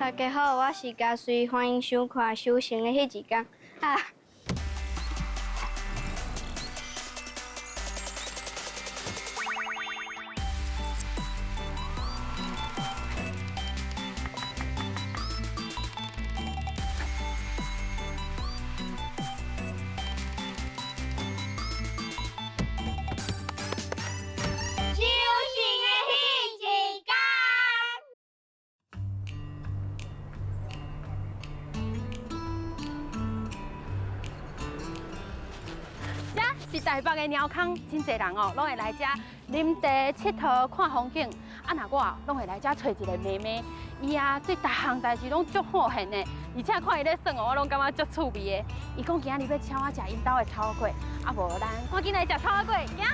大家好，我是嘉穗，欢迎收看《收成的彼一天》啊。是台北的鸟空，真济人哦，拢会来遮啉茶、𨑨迌、看风景。啊，若我拢会来遮揣一个妹妹，伊啊对逐项代志拢足好闲的，而且看伊咧耍哦，我拢感觉足趣味的。伊讲今仔日欲请我食𪜶兜的草粿，啊无咱赶紧来食草粿，行。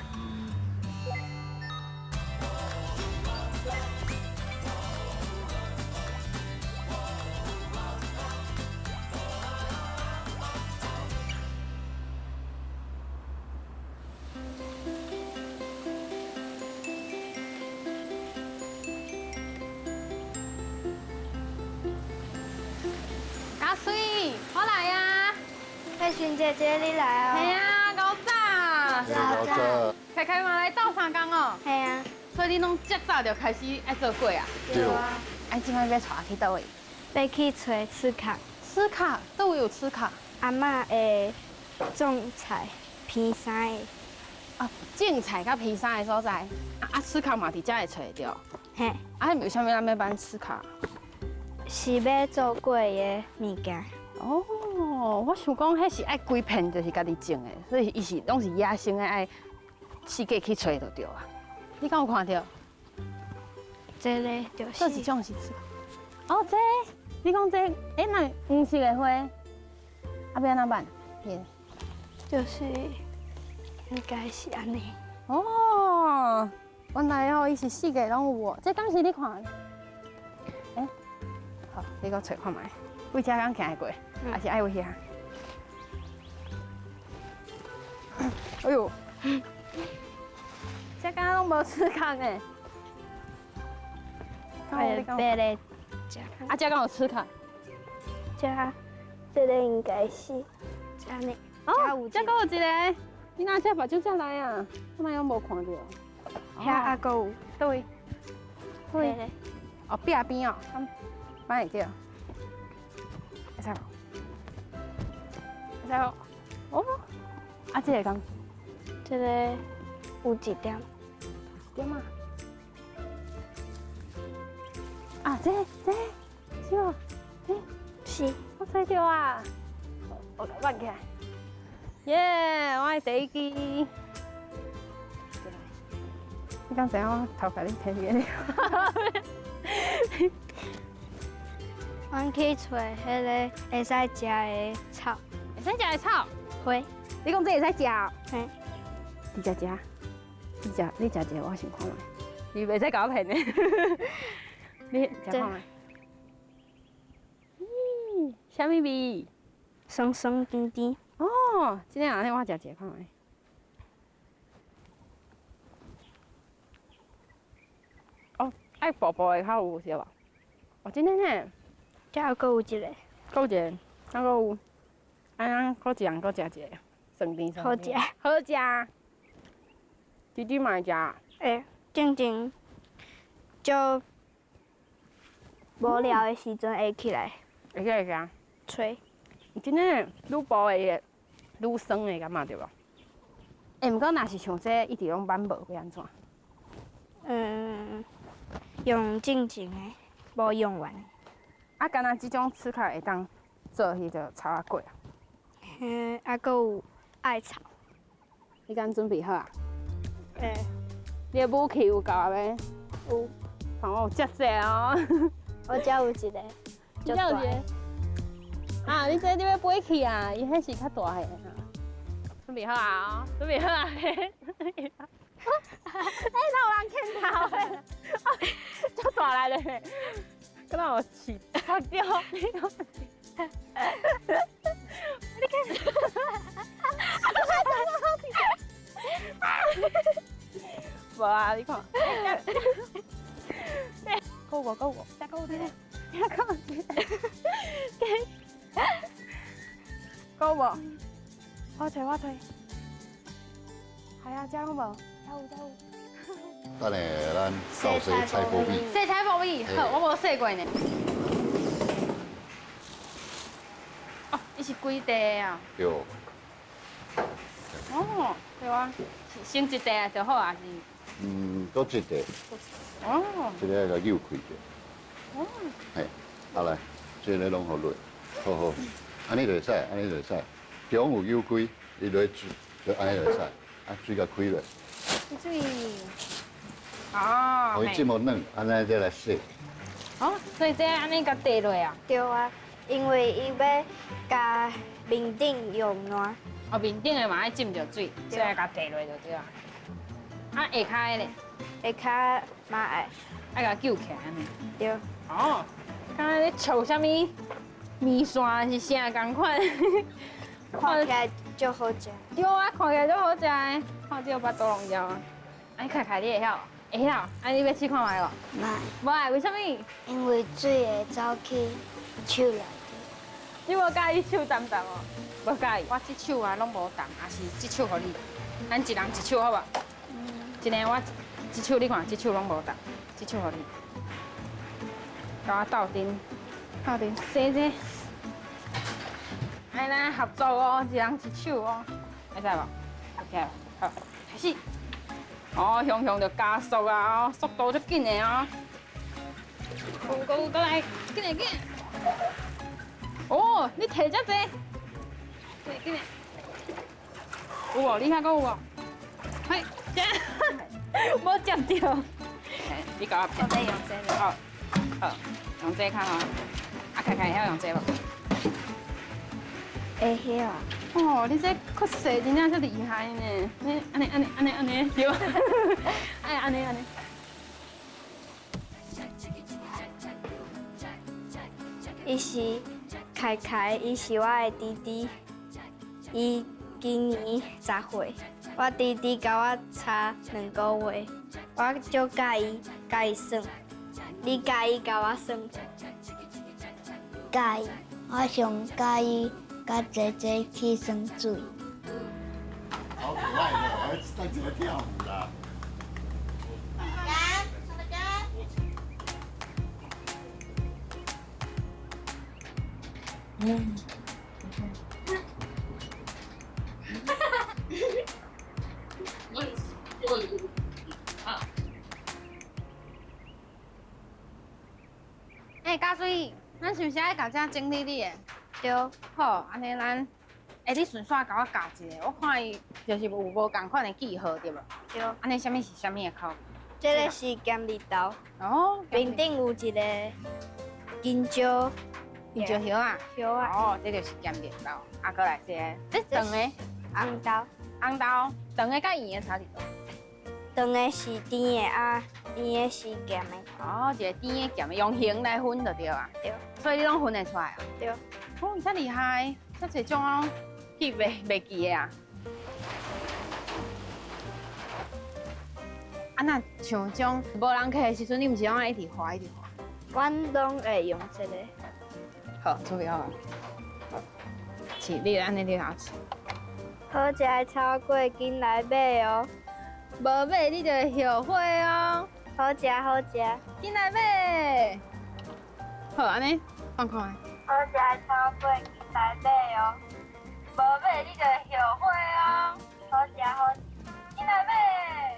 阿水，我来啊！佩萱姐姐，你来哦。系啊，𠢕早。𠢕早。开开嘛来斗相共哦。系啊。所以你拢遮早就开始爱做粿啊？对啊。啊，这摆欲带我去佗位？欲去揣刺卡。刺卡？佗位有刺卡？阿嬷会种菜、披衫的。啊，种菜佮披衫的所在。啊，刺卡嘛伫遮会揣著。嘿。啊，为啥物咱欲挽刺卡？是欲做粿的物件。哦，我想讲，彼是爱规片，就是家己种的，所以伊是拢是野生的，爱四界去揣就对啊。你敢有看著？这个就是。这一种是刺。哦，这，你讲这，欸，那黄色的花，啊，欲按怎挽？就是应该是按呢。哦，原来哦，伊是四界拢有哦。这敢是你看？好，你阁揣看觅，为遮敢行会过，还是爱为遐？哎呦，这敢拢无刺孔的。白的，啊，这敢有刺孔？这这个应该是这呢。哦，这阁有一个，你哪这目睭才来啊？我哪拢无看著。遐还阁有，佗位？佗位？哦，壁边哦。摆会著，会使无？会使无？哦，啊，这个敢？这个有一点。一点啊？啊，这是无？这是。我揣著啊！我挽起来。耶，我的第一支。你敢知影我头家你提起来？阮去揣彼个会使食的草，会使食的草花。你讲这会使食？嘿。你食食，你食你食一个，我先看觅。你袂使共我骗的。你食看觅。咦，啥物味？酸酸甜甜。哦，这个按呢我食一个看觅。哦，爱薄薄的较有是无？哦，真的呢。这还阁有一个，阁有一个，还阁有，啊，阁一人阁食一个，酸甜酸甜。好食，好食。弟弟嘛会食。会，进前就无聊的时阵会起来。会起来啥？揣。真的，愈薄的愈酸的感觉对无？欸，毋过若是像这一直拢挽无，会按怎？嗯，用进前的，无用完。啊，敢若这种刺卡会当做彼个草仔粿啊？嗯，啊，阁有艾草。你敢准备好啊？欸。你的武器有够啊未？有。看我有遮济哦。我遮有一个。遮有一个。啊，你这你欲飞去啊？伊彼是较大个。准备好啊！准备好啊！欸，哪有人牵头的？足大力咧！敢若有饲擦掉？你看，你看，无啊！你看，够无够无，再够一个。听讲一个，够无？我揣我揣。系啊，遮拢无？遮有遮有。等下咱教洗菜脯米。洗菜脯米，好，我无洗过呢。哦，伊是规袋的啊。对。哦，对啊，先一袋就好啊，是？嗯，搁一袋。哦。这个共扭开者。哦。嘿，啊来，这个拢予落，好好，按呢就会使，按呢就会使。中有扭开，伊落水，就按呢就会使，啊水共开落。水。哦。予伊这么软，按呢再来洗。哦，所以这按呢共缀落啊？对啊，因为伊欲共面顶用烂。哦，面顶的嘛爱浸著水，所以爱共缀落就对啊。啊，下跤的咧？下跤嘛爱。爱共揪起来按呢。对。哦，敢若咧炒啥物面线是啥仝款？看起来足好食。对啊，看起来足好食的，看这腹肚拢枵啊。啊，凯凯，你会晓？会晓？啊，你欲试看觅无？无。无爱，为啥物？因为水会走去手内底。你无佮意手澹澹哦？无佮意。我这手啊拢无澹，也是这手予你。咱一人一手好无？嗯。一个我这手你看，这手拢无澹，这手予你。共我斗阵，斗阵洗这。爱咱合作哦，一人一手哦，会使无？OK，好，开始。哦，雄雄就加速啊，速度足紧的哦。过过来，紧来紧。哦，你提遮济，紧紧来。有无？你遐阁有无？嘿，这，无接著。你共我。我欲用这个。好，好，用这较好。啊，凯凯会晓用这无？会晓啊！哦，你这较细，真正足厉害呢！你按呢按呢按呢按呢，对。哎，按呢按呢。伊是凯凯，伊是我的弟弟，伊今年10岁。我弟弟佮我差2个月，我足佮意佮伊耍。你佮意佮我耍？佮意，我上佮意佮姐姐去耍水。好可爱哦，还带一个跳舞啦。来，唱歌。嗯。欸，嘉水，咱是毋是爱共遮整理你的？对。好，按呢咱，欸，你顺续共我教一下，我看伊就是有无仝款的记号，对无？对。按呢啥物是啥物的口？这个是咸绿豆。哦。面顶有一个金蕉。金蕉叶啊？叶啊。哦，这就是咸绿豆。啊，阁来这个，这长的。红豆。红豆，长的佮圆的差伫佗？长的是甜的啊，圆的是咸的。哦，一个甜的、咸的，用形来分就对啊。对。所以你拢分得出来啊？对。哦，你遮厉害，遮济种啊，拢记袂袂记的啊？啊，若像这种无人客的时阵，你毋是拢爱一直划一直划？阮拢会用这个。好，准备好啊。试，你按呢你来试。好食的草粿，紧来买哦！无买你就会后悔哦。好食好食，紧来买。好，按呢放看。好食的草粿，紧来买哦！无买你就会后悔哦。好食好，紧来买。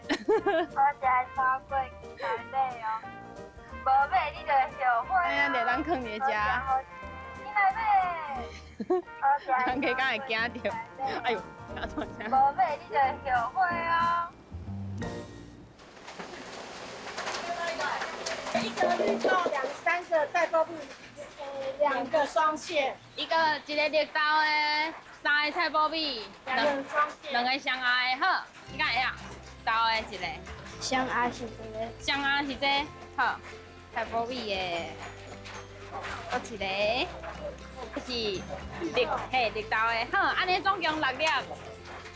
好食的草粿，紧来买哦！无买你就会后悔。哎呀，就当囥伫遮。紧来买。人家敢会惊著？哎呦，吓出声。无买你就会后悔哦。一个绿豆，2、3个菜脯米，2个双线，一个绿豆的，3个菜脯米，2个双线， 2个双鸭的，好，你敢会晓？豆的一个，双鸭是这个，双鸭是这个，好，菜脯米的，阁一个，这是绿，嘿，绿豆的，好，按呢总共6粒，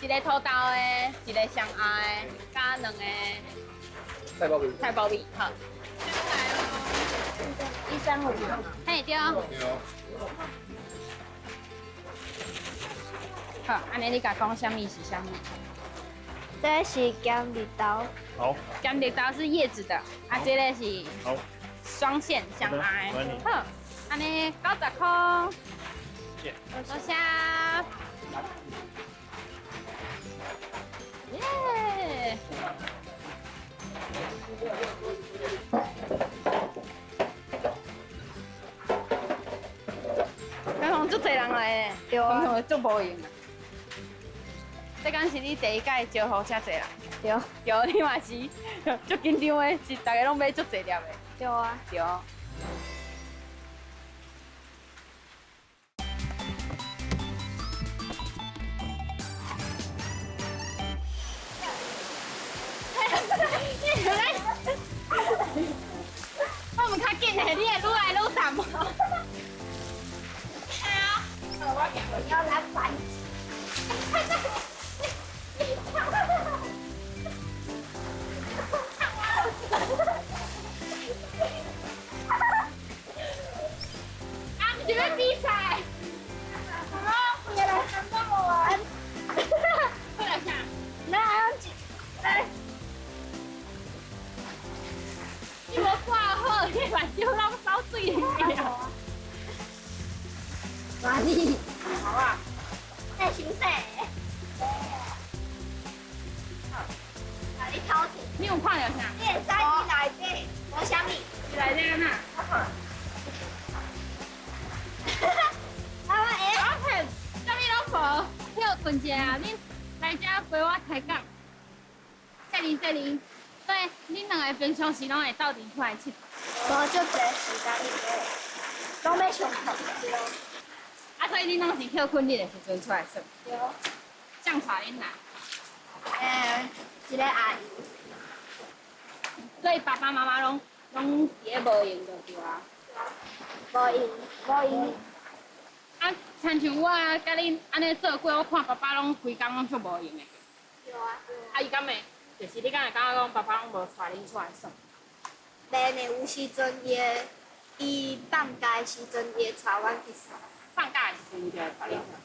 一个土豆的，一个双鸭的，加2个菜脯米，菜脯米，好。伊嘿对。好，按呢你共讲啥物是啥物？这是咸绿豆。好。咸绿豆是叶子的，啊，这个是好双线相挨。好，按呢90块。谢。多谢。耶！刚刚足济人来的，对啊，足无闲啊。这敢是你第一届招呼遮济人？对。对，你嘛是足紧张的，是大家拢买足济粒的。对啊。对。我们较紧的，你会愈来愈淡无？我要来反击。啊，毋是欲比赛。好，你来帮帮我。过来啥？来，来。你无挂好，你目睭拢走水去啊！哪里？好啊。在行驶。好，你头前。你有看到啥？你会使去内底，无啥物。去内底安怎？啊，我会。我骗，啥物拢无。休困一下啊，恁来遮陪我开讲。这里这里，对，恁两个平常时拢会斗阵出来𨑨迌。无足济时间去拢欲上课。啊，所以恁拢是歇睏日的时阵出来耍。对。谁带恁来？一个阿姨。所以爸爸妈妈拢伫咧无闲就对啊。无闲，无闲。啊，亲像我佮恁按呢做过，我看爸爸拢规工拢足无闲的。对啊。啊，伊敢会？就是你敢会感觉讲爸爸拢无带恁出来耍？袂呢，有时阵伊会，伊放假的时阵，伊会带阮去耍。放假的时阵，伊就会带恁出来。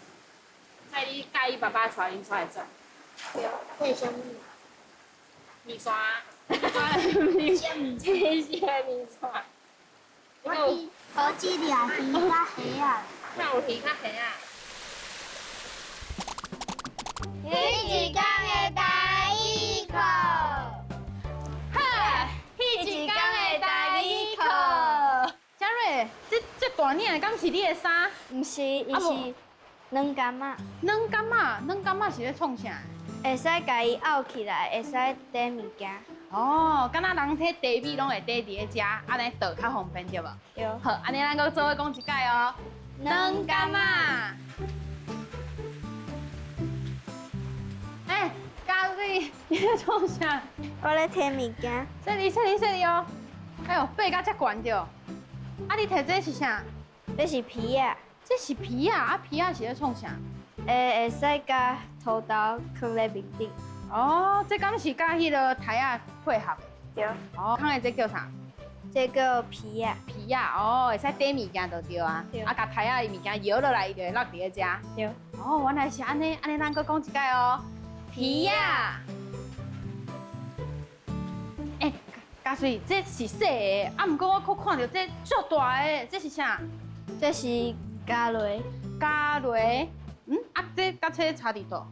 所以你佮意爸爸带恁出来耍？对。这是啥物？面线。面线，这是面线。我知好几粒鱼佮虾仔。哪有鱼佮虾仔？彼一工的台语课。好，彼一工的台语课。嘉瑞，这大领的敢是你的衫？毋是，伊是软柑仔。软柑仔，软柑仔是咧创啥？会使共伊拗起来，会使缀物件。哦，敢若人提茶米拢会缀伫咧遮，按呢倒较方便对无？对。好，按呢咱阁做伙讲一摆哦。软柑仔。欸，嘉瑞，你咧创啥？我咧提物件。细腻细腻细腻哦。哎呦，爬到遮悬著。啊，你提这是啥？这是皮仔。这是皮仔，啊皮仔是咧创啥？会使佮土豆囥咧面顶。哦，这敢是佮彼个台仔配合的？对。哦，看下这叫啥？这叫皮仔。皮仔哦，会使缀物件就对啊。对。啊，共台仔的物件摇落来，伊就会落伫咧遮。对。哦，原来是按呢，按呢咱阁讲一摆哦。皮仔。欸，嘉穗，这是细的，啊，毋过我阁看著这足大的，这是啥？这是咖喱。咖喱。嗯，啊，这佮这差伫佗？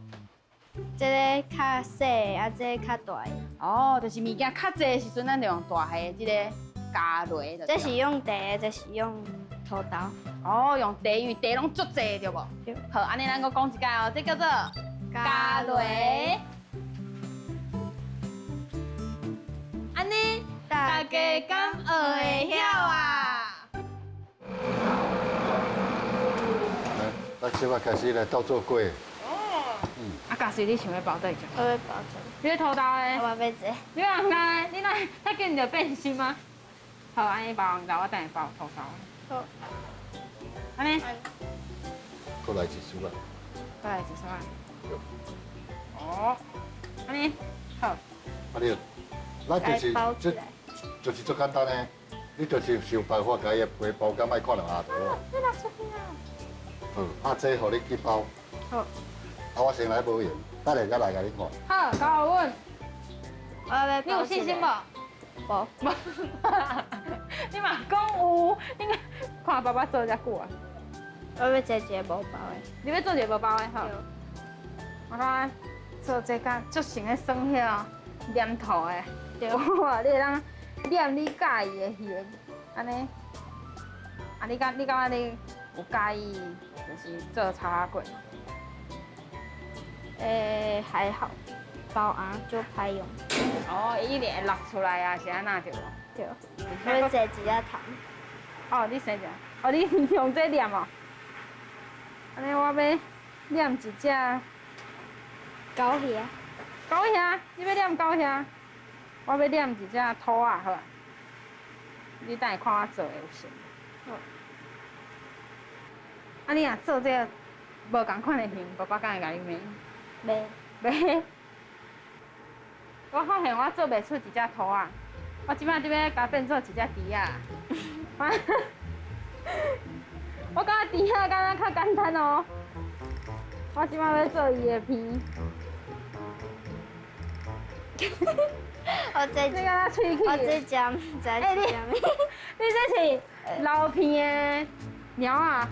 这个较细的，啊，这个较大的。哦，就是物件较济的时阵，咱就用大的这个咖喱。这是用茶的，这是用土豆。哦，用茶，因为茶拢足济，对无？对。好，按呢咱阁讲一摆哦，这叫做咖喱。按呢，大家敢学会晓啊？来，咱这摆开始来斗做粿。啊，嘉穗，你想欲包佗一只？我欲包这。你欲土豆的？我欲这。你欲红豆的？你哪遐紧就变心吗？好，按呢包红豆，我等下包土豆。好。按呢？阁来一束啊！阁来一束啊！哦，按呢？好。啊你，咱就是这，就是足简单的，你就是想办法共伊的皮包甲莫看到阿就好。你拿出去啊！好，啊，这予你去包。好。啊，我先来无闲，等下再来共你看。好，交予阮。我要你有信心无？无。无。你嘛讲有，你看爸爸做遮久啊。我欲做一个无包的。你欲做一个无包的吼？我感觉做这个足像咧耍彼个黏土的。对。哇，你会当黏你佮意的形，按呢。啊，你感觉你有佮意，就是做草仔粿？还好，包红就歹用。哦，伊一定会落出来啊，是按怎对无？对。我欲做一只虫。哦，你生一哦，你用这黏哦。按呢，我欲黏一只狗耳。狗耳，你欲黏狗耳？我欲黏一只兔仔，好啊。你等下看我做的有成。好。啊，你若做这个无仝款的形，爸爸敢会共你骂？袂。袂。我发现我做袂出一只兔仔，我这摆伫欲共变做一只猪仔。我感觉猪仔敢若较简单哦。我这摆欲做伊的鼻。我这，你敢若喙齿？我这只毋知是啥物。你这是流鼻的猫仔，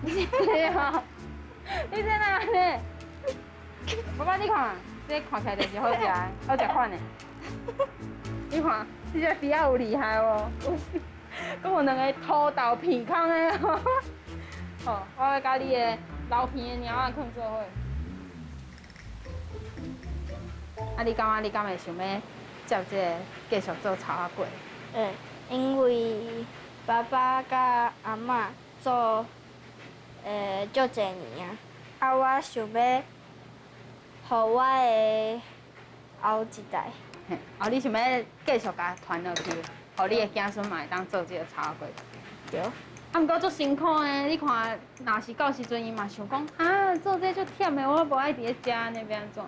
你这哪按呢？爸爸，你看，这看起来就是好食的，好食款的。你看，这只猪仔有厉害无？阁有两个土豆鼻空的。好，我欲共你的流鼻的猫仔囥做伙。啊，你感觉你敢会想欲接这个继续做草仔粿？因为爸爸佮阿嬷做，足济年啊，啊，我想欲，予我的后一代。嘿，哦，你想欲继续共传落去，予你的子孙嘛会当做这个草仔粿。对。啊，毋过足辛苦的，你看，若是到时阵，伊嘛想讲，啊，做这足忝的，我无爱伫咧食，按呢欲按怎？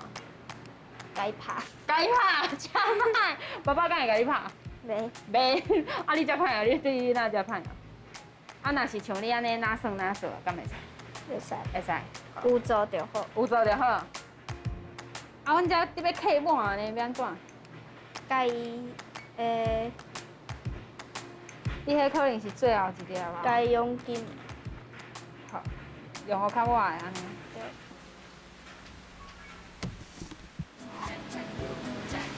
共拍。共拍，遮歹，爸爸敢会共你拍？袂。袂，啊，你遮歹啊，你对你哪遮歹啊？啊，若是像你按呢，哪耍哪做，敢会使？会使。会使。有做就好。有做就好。啊，阮遮伫欲客满呢，欲按怎？共伊，你彼可能是最后一粒吧？共伊用金。好，用予较晚的按呢。对。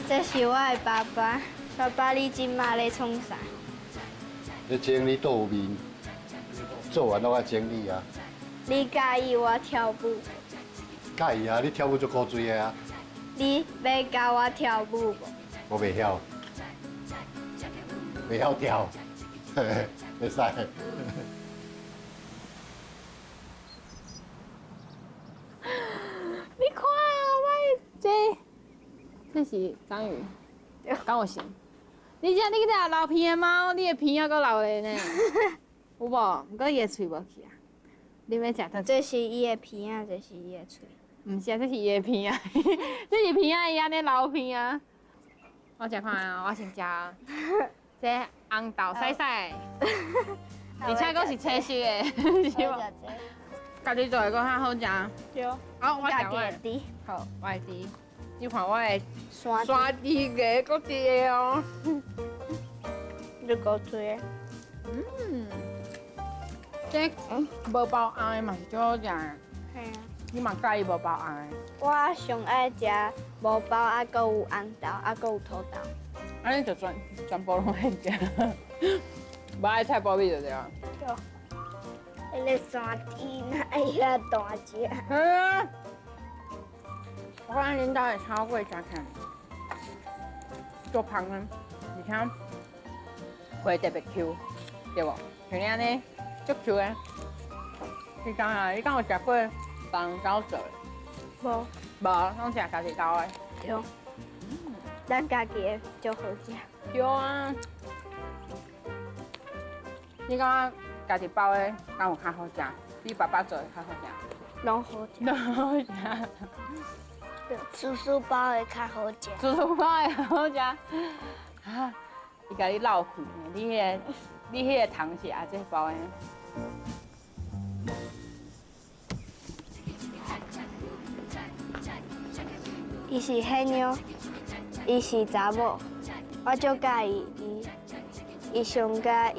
这是我的爸爸，爸爸，你这马咧创啥？咧整理桌面，做完拢爱整理啊。你佮意我跳舞？佮意啊！你跳舞足古锥的啊。你欲教我跳舞无？我袂晓，袂晓跳，会使。你看我这，这是章鱼，敢有像？你这你这流鼻的猫，你的鼻犹阁流咧呢，有无？毋过伊的喙无去啊。你欲食啥？这是伊的鼻仔，这是伊的喙。毋是啊，这是伊的鼻仔，这是鼻仔，伊按呢流鼻仔。我食看啊，我先食这红豆细细，而且阁是青色的，是无？家己做的阁较好食。对。好，我食我的。好，我的猪。你看我的山猪牙阁一个哦。你够脆。这无包红的嘛是足好食的。嘿啊。你嘛佮意无包红的？我上爱食无包啊，阁有红豆，啊，阁有土豆。按呢就全部拢爱食，无爱菜脯米就对啊。对。彼个山猪哪会遐大只？嗯。我看恁兜的草粿食起来足芳的，而且皮特别 Q，对无？像你按呢足 Q 的。你讲啊，你敢有食过别人兜做的？无。无，拢食家己兜的。对。咱家己的足好食。对啊。你感觉家己包的敢有较好食？比爸爸做的较好食？拢好食。拢好食。叔叔包的较好食。叔叔包的较好食。啊，伊共你落气呢，你彼个你彼个糖是阿姐包的。伊是黑妞，伊是查某，我足佮意伊。伊上喜欢，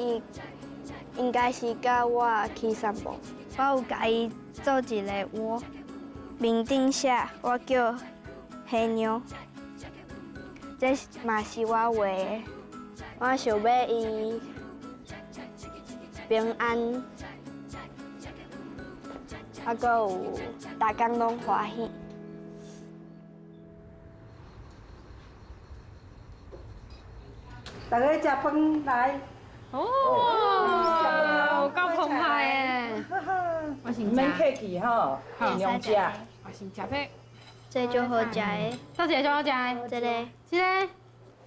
应该是佮我去散步。我有共伊做一个窝，面顶写我叫黑妞，这嘛是我画的。我想欲伊平安，啊，阁有逐工拢欢喜。大家食饭来。哦，够澎湃的。我先免客气吼，尽量食。我先食这。这足好食的。这个足好食的。这个。这个。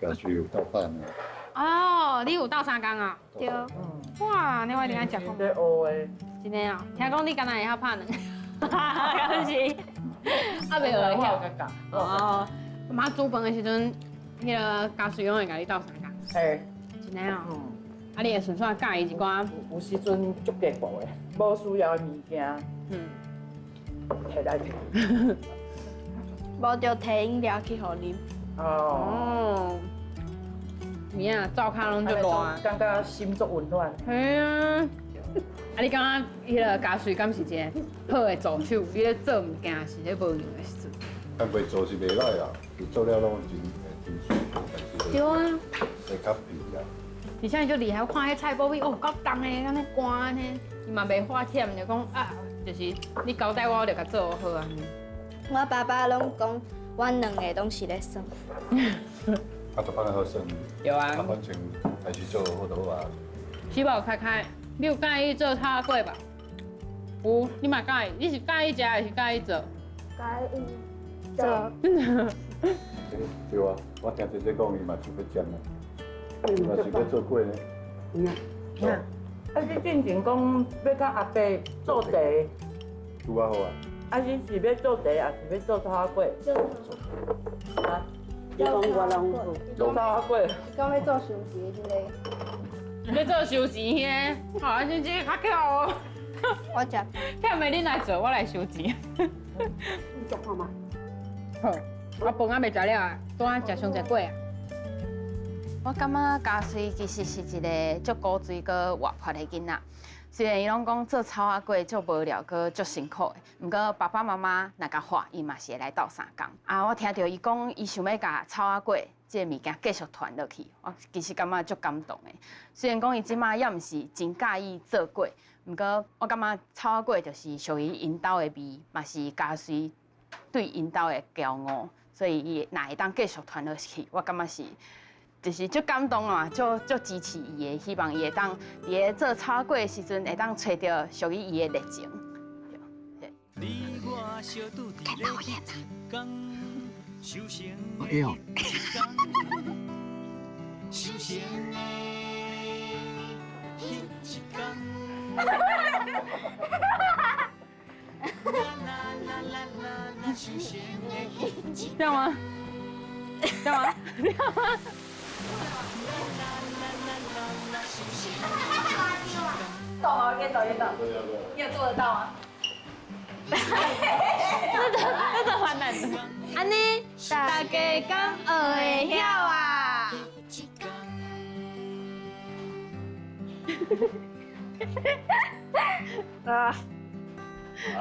家己有斗饭的。哦，你有斗相共啊？对。哇，你我一定爱食。这学的。真的哦，听讲你敢若会晓拍卵。敢是？啊，袂学晓。哦，妈煮饭的时阵，彼个家属拢会共你斗相共。嘿。真的哦。啊，你会顺续教伊一寡。有时阵足进步的，无需要的物件，提来提。无就提饮料去予啉。哦。有影，灶跤拢足热。感觉心足温暖。嘿啊。啊，你感觉彼个家属敢是一个好的助手？你咧做物件是咧无闲的时阵。工课做是袂赖啦，伊做了拢真真舒服，但是对啊，会较疲啊。而且伊足厉害，我看彼菜脯米哦，够重的，按呢干按呢，伊嘛袂发忝，就讲啊，就是你交代我，我就共做好按呢。我爸爸拢讲，阮两个拢是咧耍。啊，都放咧好耍。对啊。啊，反正代志做好就好啊。喜宝开开，你有佮意做炒粿吧？有，你嘛佮意？你是佮意食还是佮意做？佮意做。对啊，我听姐姐讲，伊嘛是欲煎的，伊嘛是欲做粿呢。嗯。啊，你进前讲欲佮阿伯做茶，拄仔好啊。啊，你是欲做茶，抑是欲做炒粿？做。啊？你讲我拢做炒粿。讲欲做寿司迄个。欲做寿司迄个，啊，真这较巧哦。我食。忝的恁来做，我来收钱。你食看觅。好，我饭还袂食了啊，拄仔食上济粿啊。我感觉家穗其实是一个足古锥阁活泼的囡仔。虽然伊拢讲做草仔粿足无聊，阁足辛苦的，毋过爸爸妈妈若共喊，伊嘛是会来斗相共。啊，我听著伊讲，伊想欲共草仔粿这个物件继续传落去，我其实感觉足感动的。虽然讲伊这马犹毋是真佮意做粿，毋过我感觉草仔粿就是属于𪜶兜的味，嘛是家穗对𪜶兜的骄傲，所以伊若会当继续传落去，我感觉是。就是足感动啊，足足支持伊的，希望伊会当伫咧做草粿的时阵，会当揣著属于伊的热情。看导演啊！哎呦！这样吗？这样吗？这样吗？懂哦，越走越懂。你有做得到吗？这个蛮难的。按呢，大家敢学会晓啊？啊。好。